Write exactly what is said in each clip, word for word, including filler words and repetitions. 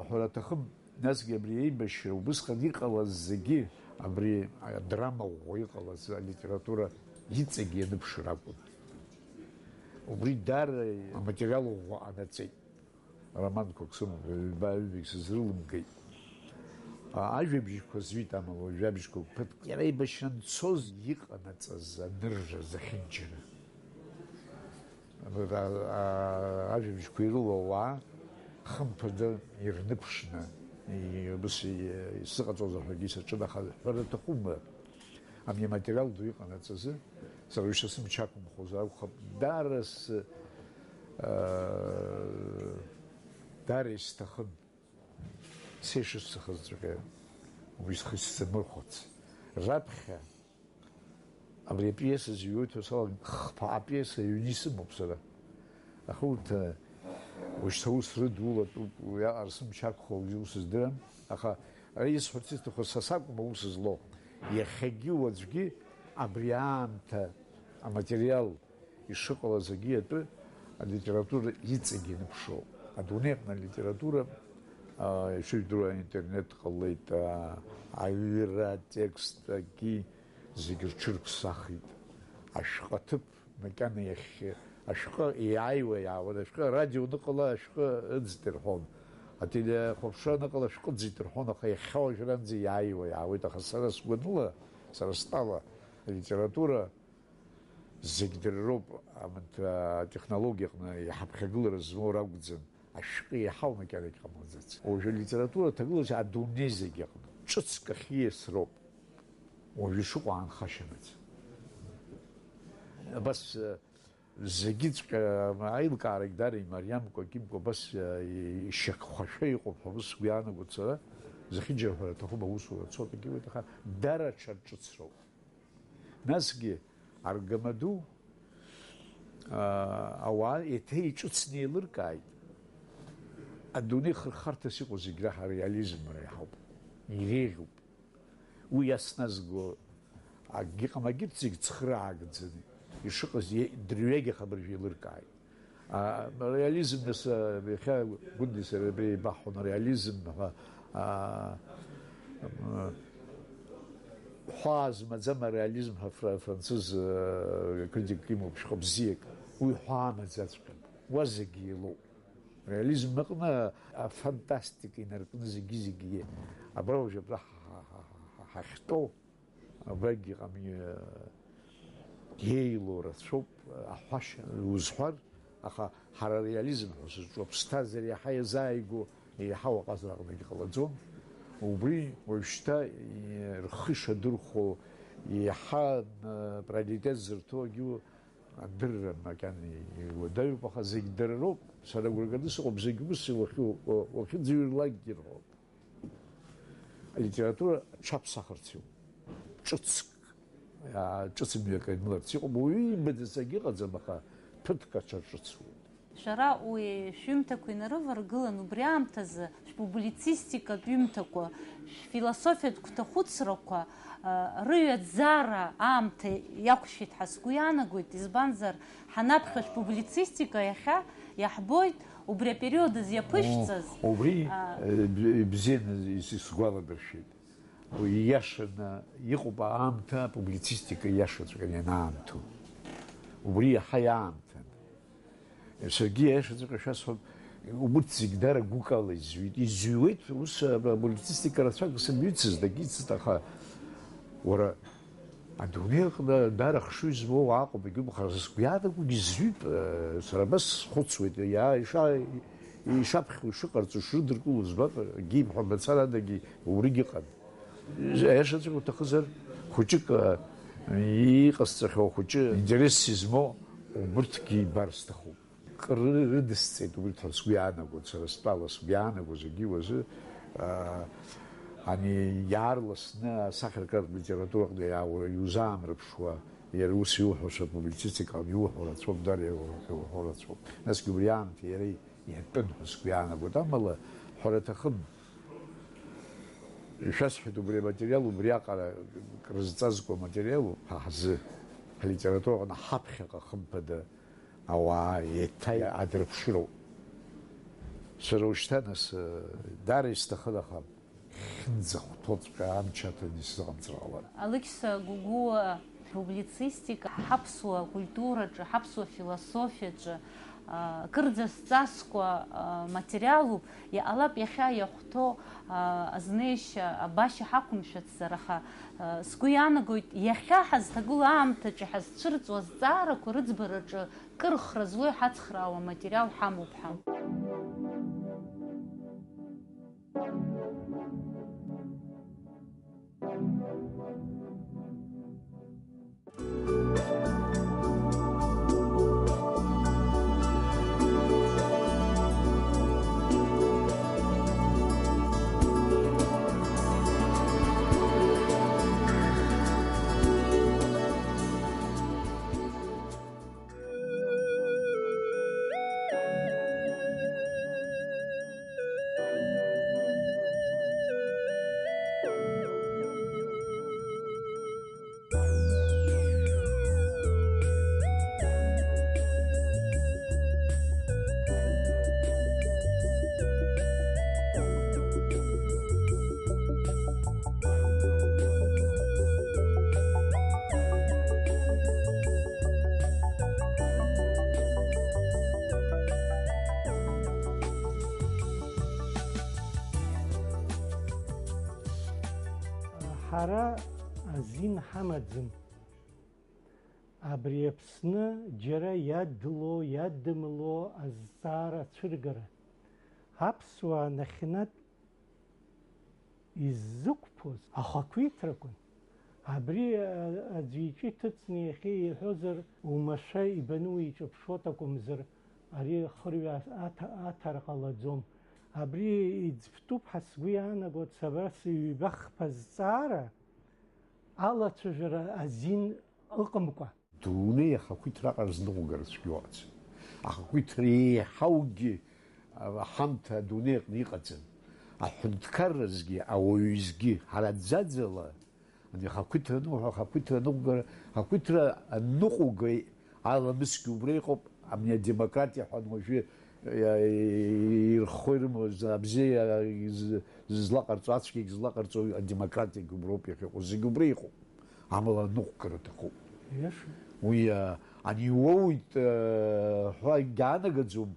Ҳәара аҭахым, насгьы абри еибашьра убысҟан иҟалаз зегьы, абри адрама ӷәӷәа иҟалаз алитература иҵегь ианыԥшыр акәын. Убри даара аматериал ӷәӷәа ҟанаҵеит. Романқәак сымоуп, ҩба-ҩбагь сызрылымгеит. А, ажәабжьқәа зҩит, амала, уажә жәабжьқәак ԥыҭк. Иара аибашьра анцоз иҟанаҵаз анырра, зехьынџьара. А, а, ажәабжьқәа ирылоу ауаа хымԥада ирныԥшны, и-, убас и-, исзыҟаҵозар ҳәагьы саҿын, аха ҳәара аҭахума, абни аматериал ду иҟанаҵазы, сара уи сымч ақәымхозар акәхап, даара с-, а, даара исҭахын. Са ишысҭахызҵәҟьа уи схы исзамырхәац. Раԥхьа абри апиеса зыҩуеит ҳәа салагеит, хԥа апиеса ҩны исымоуп сара. Аха урҭ, э, уажәшьҭа ус рыдулатәуп, уиаҟара сымч ақәхо уаҩы ус здырам. Аха ара исҳәарц исҭаху са сакәым аус злоу. Иахьагьы уаҵәгьы абри аамҭа аматериал ишыҟалаз агьи атәы алитература иҵегь иныԥшроуп. Адунеи аҟны алитература, а, ишыжәдыруа, аинтернет ҟалеит, а, аҩра, атекст, агьи зегь рҽырԥсахит. Ашәҟәы аҭыԥ макьана иахь, ашәҟәы иааиуа иаауан, ашәҟәы арадио аныҟала ашәҟәы ыӡт ирҳәон. Ателехәаԥшра аныҟала ашәҟәы ыӡит рҳәон, аха иахьа уажәраанӡа иааиуа иаауеит, аха сара сгәаныла, сара стәала, алитература зегь дара роуп, амт, атехнологиа аҟны иҳаԥхьагылара змоу ракәӡам, ашәҟәы еиҳау макьанагь ҟамлаӡац. Уажәы алитература аҭагылазаашьа адунеи зегь аҟны ҿыцк ахьиасроуп. Уажәы ишыҟоу аанхашьа амаӡам. Абас, э, зегьыҵәҟьа аилкаарагь дара имариамкәа, кьымкәа, абас, э, ишьақәхашәа иҟоуп ҳәа ус сгәы иаанагоит сара, зехьынџьара ҳәара аҭахуп, аусура цоит, акы иуеит, аха дара аҽарҿыцроуп. Насгьы аргамаду, аа, ауаа еиҭа иҿыцны еилыркааит. Адунеи хырхарҭас иҟоу зегь раҳа ареализмра иаҳауп, иреиӷьуп. Уи иасназго акгьы ыҟам, агьырҭ зегь цхыраагӡаны ишыҟаз е-, дырҩегьых абыржәы еилыркааит. А, реализм, нас, а, иахьа Гәындеи сареи абри еибаҳҳәон, реализм ҳәа, а, м, ҳәаа змаӡам ареализм ҳәа фра-, францыз, а, критик имоуп, шәҟәы бзиак. Уи ҳәаа амаӡаҵәҟьам. Уа зегьы еилоуп. Реализм аҟны афантастика инаркны зегьы-зегьы абра уажә абра ҳа-, ҳа-, ҳа-, ҳа-, ҳахьтәоу. Абрагь иҟами, еилоу рацәоуп, аҳәашьа узҳәар, аха ҳара ареализм ҳәа сызҿу аԥсҭазаара иаҳа иазааигәоу, еиҳау аҟазара аҟнагьы ҟалаӡом. Убри уажәшьҭа, рхы ишадырхәо, еиҳа, м, приоритет зырҭо агьы адырра макьана иуадаҩуп, аха зегь дара роуп. Сара агәра ганы сыҟоуп, зегь ус уахьу-, уахьыӡырҩлакгьы рҳәоит. Алитература ҽаԥсахырц иоуп. Ҿыцк, аа, ҿыц мҩак аныларц иҟоуп. Уаҩы имбаӡац акгьы ыҟаӡам, аха ԥыҭк аҽарҿыцуеит. Шәара уи шәҩымҭақәа инарываргылан, убри аамҭазы шәпублицистикатә ҩымҭақәа, шәфилософиатә гәҭахәыцрақәа, а, рыҩаӡара аамҭа иақәшәеит ҳәа сгәы иаанагоит, избанзар, ҳанаԥхьо шәпублицистика иахьа иаҳбоит, убри апериод азы иаԥышәҵаз, О, убри, а, э, б-, бзианы ис-, исгәаладыршәеит. Уи ииашаны иҟоуп аамҭа, апублицистика ииашаҵәҟьаны ианаамҭоу. Убри иаҳа иаамҭан. Саргьы ииашаҵәҟьа шәасҳәап, урҭ зегь дара гәыкала изҩит. Изҩуеит, ус, а, апублицистика рацәак сымҩыцызт, агьицызт, аха уара Адунеи аҟны даара ахшыҩ змоу уаҟоуп, егьумхар, сгәы иаанагогьы зҩып, э, сара абас схәыцуеит, иа-, иша-, ишаԥхьо, ишыҟарҵо, ишрыдыркыло збап, акгьы ибҳәо мацара адагьы уригь ыҟан. Аиашаҵәҟьа уҭахызар, хәыҷык, э, иҟасҵахьоу ахәыҷы, интересс измоу убырҭгьы ибар сҭахуп. Кыр рыдысҵеит убырҭ ҳәа сгәы иаанагон, сара стәала сгәы иаанаго зегьы уазы, аа, ани иаарласны асахьаркыратә литератураҟны иааура иузаамырԥшуа, иара ус иуҳәаша, апублицистикаҟны иуҳәо рацәоуп, дара иу-, иуҳәо рацәоуп. Насгьы убри аамҭа иара иатәын ҳәа сгәы иаанагоит, амала ҳәара аҭахым. Ишәасҳәеит, убри аматериал убриаҟара крызҵазкуа аматериалуп ҳа ҳзы, ҳлитератураҟны ҳаԥхьаҟа хымԥада ауаа еиҭа адырԥшыроуп. Сара ушьҭа нас, даара исҭахын, аха хьынӡахәҭоуҵәҟьа амч аҭаны исзыҟамҵар ҟалап. Алықьса Гәыгәуа публицистика ҳаԥсуа культураҿы, ҳаԥсуа философиаҿы, а, кырӡа зҵазкуа, а, материалуп, иҟалап иахьа иахәҭоу, а, азнеишьа, абашьа ҳақәымшәацзар, аха, а, сгәы иаанагоит, иахьа ҳазҭагылоу аамҭаҿы ҳазцәырҵуа азҵаарақәа рыӡбараҿы кыр хра злоу иҳацхраауа аматериал ҳамоуп ҳәа. Ҳара азин ҳамаӡам. Абри Аԥсны џьара иадло, иадымло азҵаара ацәыргара. Аԥсуаа нахьнатә иззықәԥоз ахақәиҭрақәан. Абри, а, аӡәы иҿы иҭыҵны иахьа иҳәозар, умашәа ибаны уиҿаԥшуа акәымзар, ари хырҩа аҭа-, аҭара ҟалаӡом. Абри иӡбтәуп ҳәа сгәы иаанагоит сара сыҩба-хԥа зҵаара алацәажәара азин ыҟамкәа. Дунеи ахақәиҭра аҟара зныҟәгара цәгьоуац. Ахақәиҭра еиҳаугьы, а, ҳамҭа адунеи аҟны иҟаӡам. Аҳәынҭқарразгьы, ауаҩызгьы, ҳара аӡәӡәала, ани ахақәиҭра аныҟәҳәа, ахақәиҭра аныҟәгара, ахақәиҭра аныҟәгеи аламысгьы убра иҟоуп, ами адемократиа ҳәа уажәы, а, ирххо ирымоз, абзиа, а, з-, злаҟарҵо, ацәгьагь злаҟарҵо адемократиагь уброуп иахьыҟоу, зегь убра иҟоуп. Амала аныҟәгара аҭахуп. Иашоуп. Уи, а, ани уоуит, а, ҳәа иаанагаӡом,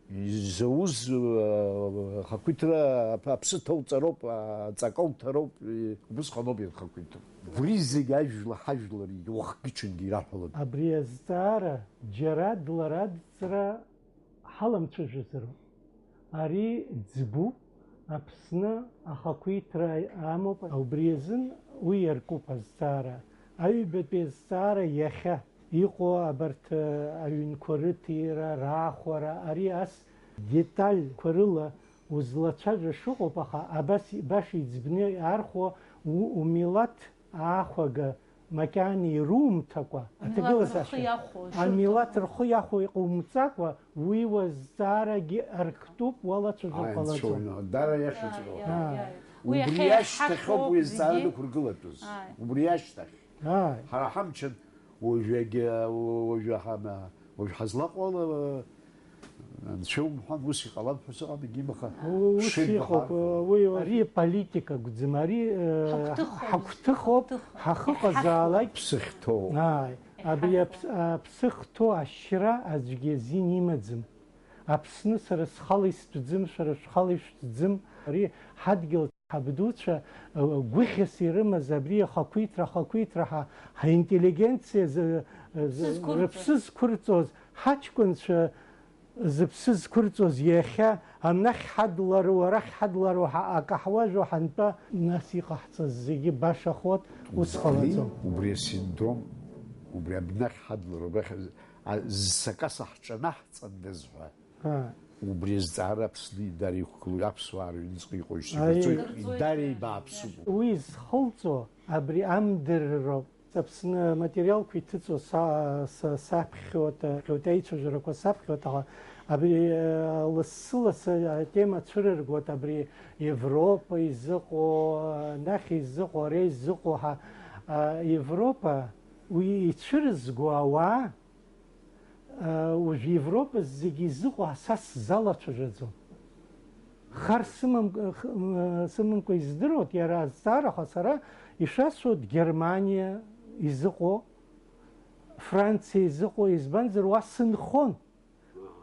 изауз, а, ахақәиҭра ап-, аԥсы ҭауҵароуп, а, аҵакы уҭароуп, и-, убысҟаноуп ианхақәиҭу. Убри зегь ажәла ҳажәлар уахгьы-ҽынгьы ираҳәалатәуп. Абри азҵаара џьара дларадҵра ҳаламцәажәозароуп. Ари ӡбуп, Аԥсны ахақәиҭра амоуп, убри азын уи иаркуп азҵаара. Аҩбатәи азҵаара иахьа иҟоу абарҭ, э, аҩнқәа рыҭира, раахәара, ари ас детальқәа рыла узлацәажәо шыҟоуп, аха абас баша иӡбны иаархәо у-, умилаҭ аахәага макьана ирумҭакәа, Амилаҭ аҭагылазаашьа, рхы иахәо шырҭаху. Амилаҭ рхы иахәо иҟоумҵакәа, уи уазҵаарагьы арктәуп, уалацәажәар Ааи, ҟалаӡом. Анцәа уҩны, дара иашаҵәҟьоуп. Иааи, иааи. Уи Убри иахьа ашьҭахьоуп иахьоуп уи азҵаара зегьы. Дықәыргылатәыз. Ааи. Убри ашьҭахь. Ааи. Ҳара ҳамчын, уажәы агьы, уажәы ҳама-, уажә ҳазлаҟоу ала, Анцәа умҳәан, ус иҟалап ҳәа сыҟам, егьимаха, Ус шеибаҳар иҟоуп, ҟалап. Уи ари политика акәӡам, ари, э, Ҳагәҭыхоуп. Ҳагәҭыхоуп, Ҳагәҭыхоуп. Ҳахыҟазаалак. Ԥсы хҭоу. Ааи, абри Иҳархоуп. Аԥс-, аԥсы хҭоу ашьра аӡәгьы азин имаӡам. Аԥсны сара схала исҭәӡам, шәара шәхала ишәҭӡам. Ари ҳадгьыл Ҳабдуцәа, э, гәыхьас ирымаз абри ахақәиҭра, ахақәиҭра ҳа, ҳинтеллигенциа зы, э, зы, Ԥсы зқәырҵоз. Рыԥсы зқәырҵоз, ҳаҷкәынцәа зыԥсы зқәырҵоз иахьа анахь ҳадлароу, арахь ҳадлароу ҳа-, акаҳуажәуа ҳантәа, нас иҟаҳҵаз зегьы башахоит, ус Убри, ҟалаӡом. Убри асиндром, убри абнахь ҳадлароу, абрахь, а, зсакаса ҳҿанаҳҵандаз ҳәа. Ааи. Убри азҵаара Аԥсны идара иқәгылоу аԥсуаа рыҩныҵҟа иҟоу Ааи. Ишьҭырҵоит, идара еибааԥсуп. Уи зхылҵуа абри амдырроуп. Аԥсны аматериалқәа иҭыҵуа са-, са-, саԥхьоит, аицәажәарақәа саԥхьоит, аха абри, э, лассы-лассы атема цәырыргоит, абри Европа изыҟоу, анахь изыҟоу, ара изыҟоу ҳа, а, Европа уи ицәырызго ауаа, Уажә Европа зегьы изыҟоу са сзалацәажәаӡом. Хар сымам-, х-, м-, сымамкәа издыруеит, иара азҵаараха сара ишәасҳәоит Германиа изыҟоу, Франциа изыҟоу, избанзар, уа сынхон.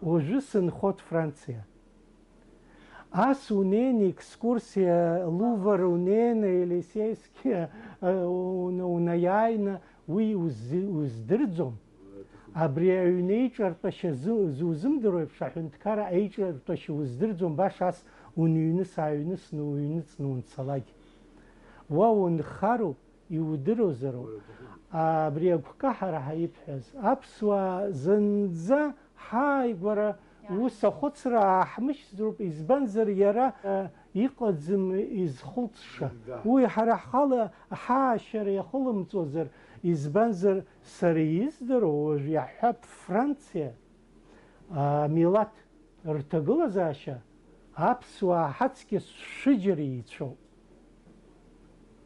Уажәы сынхот Франциа. Ас унеины, экскурсиа Лувр унеины, Елисейский, э, уна-, унаиааины, уи узы-, уздырӡом. Абри аҩны еиҿартәашьа зу-, зузымдыруа еиԥш, аҳәынҭқарра еиҿартәашьа уздырӡом, баша ас уныҩныс-ааҩнысны уҩныҵны унцалак. Уа унхароуп, иудыруазароуп. Абри агәкаҳара ҳәа ибҳәаз, аԥсуаа зынӡа ҳааигәара ус ахәыцра ааҳмышьҭроуп, избанзар, иара, а, иҟаӡам изхылҵша. Да. Уи ҳара ҳхала ҳаашьара иахылымҵуазар, избанзар, сара издыруа, уажә иаҳҳәап, Франциа, а, милаҭ рҭагылазаашьа аԥсуаа ҳаҵкьыс шәыџьара еицәоуп.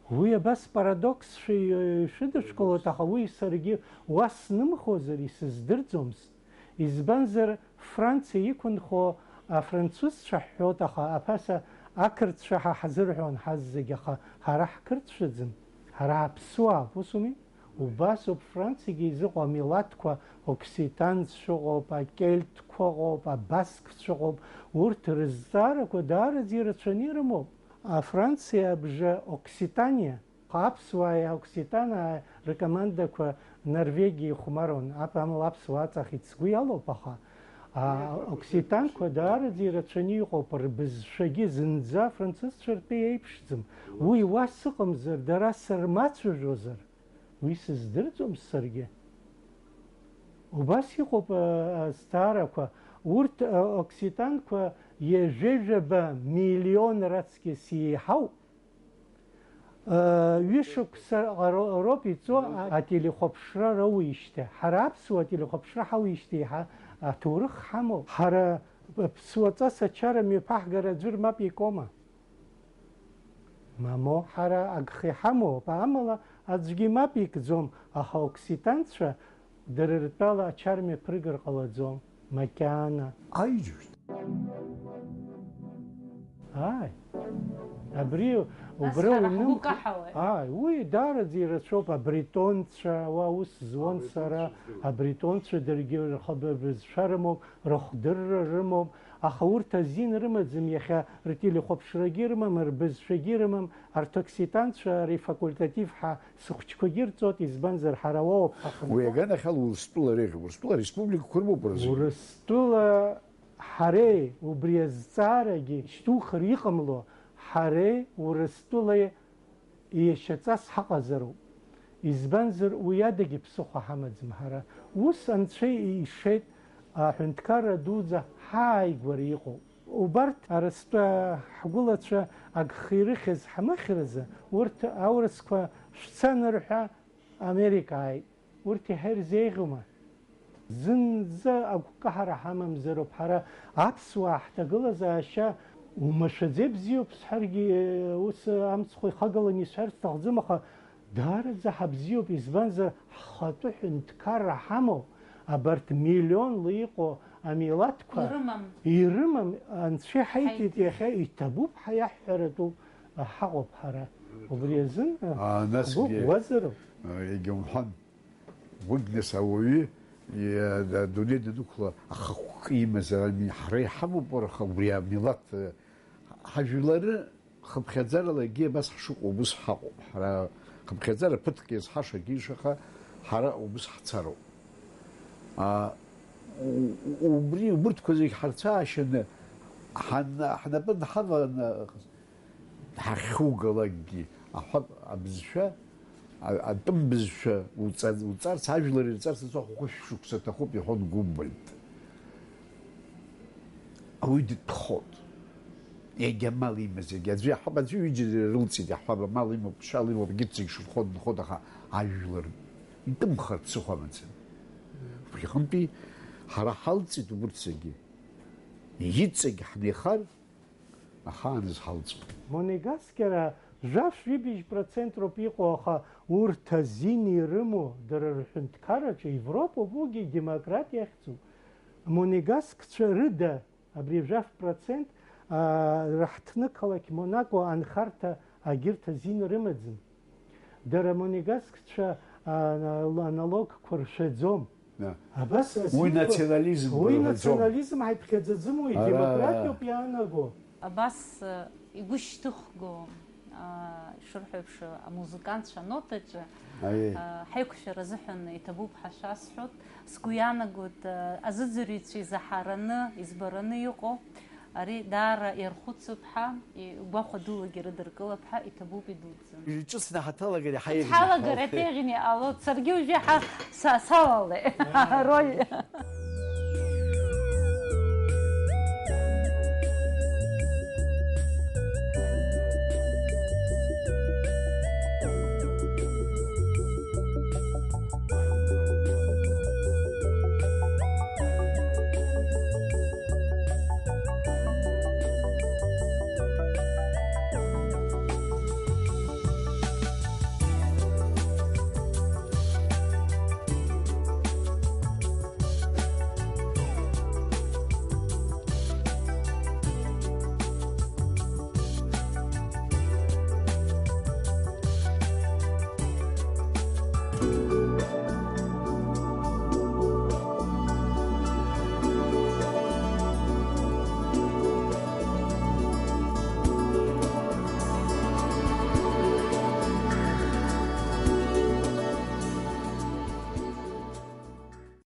Уи абас парадокс шәи-, шәыдышәкылоит, аха уи саргьы уа снымхозар исыздырӡомызт. Избанзар, Франциа иқәынхо афранцузцәа ҳҳәоит, аха аԥаса ақырҭцәа ҳа ҳзырҳәон ҳаззегь, аха ҳара ҳқырҭцәаӡам, ҳара ҳаԥсуаауп, усуми? Убасоуп Франциагьы изыҟоу амилаҭқәа, окситанцәа ыҟоуп, акельтқәа ыҟоуп, абаскцәа ыҟоуп, урҭ рызҵаарақәа даараӡа ирацәаны ирымоуп. Афранциа абжа Окситаниа, аԥсуааи аокситанааи ркомандақәа Норвегиа ихәмаруан, ап-, амала аԥсуаа аҵахеит сгәы иалоуп, аха, а, окситанқәа даараӡа ирацәаны иҟоуп, рбызшәагьы зынӡа афранцузцәа ртәы еиԥшӡам. Уи уа сыҟамзар, дара сырмацәажәозар? Уи сыздырӡом саргьы. Убас иҟоуп, а, азҵаарақәа. Урҭ, а, окситанқәа ҩажәеи-жәаба миллион раҵкыс еиҳауп. А, ҩышықәса ро-, роуп иҵо, а, ателехәаԥшра роуижьҭеи. Ҳара аԥсуа ателехәаԥшра ҳауижьҭеи ҳа-, аҭоурых ҳамоуп. Ҳара ԥсуаҵас ачара мҩаԥаҳгара аӡәыр мап икома? Мамоу, ҳара агха иҳамоуп, амала аӡәгьы мап икӡом, аха окситанцәа дара ртәала ачармҩаԥыргар ҟалаӡом, макьана. Аиџьушьҭ. Ааи. Абри, убра ҳара уҩным-, ҳгәы каҳауеит. Ааи, уи даараӡа ирацәоуп, абретонцәа, уа ус зуан сара, абретонцәа даргьы рхы-, бызшәа рымоуп, рыхдырра рымоуп, аха урҭ азин рымаӡам, иахьа ртелехәаԥшрагьы рымам, рбызшәагьы рымам, арҭ окситанцәа ари факультатив ҳәа сыхәҷқәагьы рҵоит, избанзар, ҳара уаоуп ҳахынҳәуа. Уи аганахьала Урыстәыла реиӷьуп, Урыстәыла республикақәа рымоуп уразы. Урыстәыла ҳареи убри азҵаарагьы шьҭухыр иҟамло, ҳареи Урыстәылеи еишьаҵас ҳаҟазароуп. Избанзар, уи адагьы ԥсыхәа ҳамаӡам ҳара. Ус Анцәа ишеит, аҳәынҭқарра дуӡӡа ҳааигәара иҟоуп. Убарҭ арыстәы ҳгәылацәа агха ирыхьыз ҳмыхьразы, урҭ аурысқәа шәцан рҳәа Америка ааит. Урҭ иаҳа ирзеиӷьума? Зынӡа агәкаҳара ҳамамзароуп ҳара аԥсуаа ҳҭагылазаашьа. Умашәаӡеи бзиоуп сҳәаргьы, ус амцхә ихагаланы исҳәар сҭахӡам, аха даараӡа ҳабзиоуп, избанзар, ҳхатәы ҳәынҭқарра ҳамоуп, абарҭ миллионла иҟоу амилаҭқәа ирымам. Ирымам, Анцәа иҳаиҭеит, иахьа иҭабуп ҳәа иаҳҳәаратәуп, ҳаҟоуп ҳара. Убри азын, а, насгьы, ҳгәы ӷәӷәазароуп. А, егьа умҳәан. Уигь нас ауаҩы, иа-, адунеи данықәла ахықәкы имазар ами, ҳара иҳамоуп, уара, аха убри амилаҭ, э, ҳажәлары хыԥхьаӡаралагьы абас ҳшыҟоу убыс ҳаҟоуп. Ҳара хыԥхьаӡара ԥыҭк иазҳашагьы ишаха, ҳара убыс ҳцароуп. А, у-, у-, убри, убырҭқәа зегь ҳарцәаашьаны, ҳан-, ҳнапы нҳаваны, ҳахьугалакгьы, аҳәап, абызшәа, а-, атәым бызшәа уҵа-, уҵарц, ажәлар ирҵарц рацәахәақәа шәышықәса аҭахуп, иҳәон Гумбольд. Ауаҩы дыҭәхоит. Егьа амал имаз, егьа аӡәы иаҳҳәап, аӡәы ҩыџьа ирылҵит, иаҳҳәап, амал имоуп, ԥшьаала имоуп, егьырҭ зегь шырхо дынхоит, аха ажәлар итәымхар ԥсыхәа амаӡам. Убри аҟынтәи ҳара ҳалҵит убырҭ зегьы. Иҵегь ҳнеихар, ахаан изҳалҵуеит. Монегаскьара жәаф-ҩыбжь процент роуп иҟоу, аха урҭ азин ирымоу, дара рҳәынҭқарраҿы Европоуп, уигьы демократ иахьӡуп. Монегаскцәа рыда абри жәаф процент Раҳҭны қалақь Монако анхарҭа агьырҭ азин рымаӡам. Дара монегасқцәа аналогқәа ршәаӡом. Абас уи национализм уи национализм ҳаиԥхьаӡаӡам, уи демократиоуп иаанаго. Абас игәышьҭыхго, ишырҳәо еиԥш, амузыкантцәа анотаҿы ҳаиқәшәара азыҳәан иҭабуп ҳәа шәасҳәоит. Сгәы иаанагоит, азыӡырҩцәа изаҳараны, избараны иҟоу ари даара иархәыцып ҳәа, игәахәа дулагьы рыдыркылап ҳәа иҭабуп идуӡӡаны. Ҿыцны ҳаҭалагар иаҳа еиӷьны ҳалагар иаҳауп. Еиҭа еиӷьны иҟалоит. Саргьы уажәы ҳа-, са-, салалеи ароль.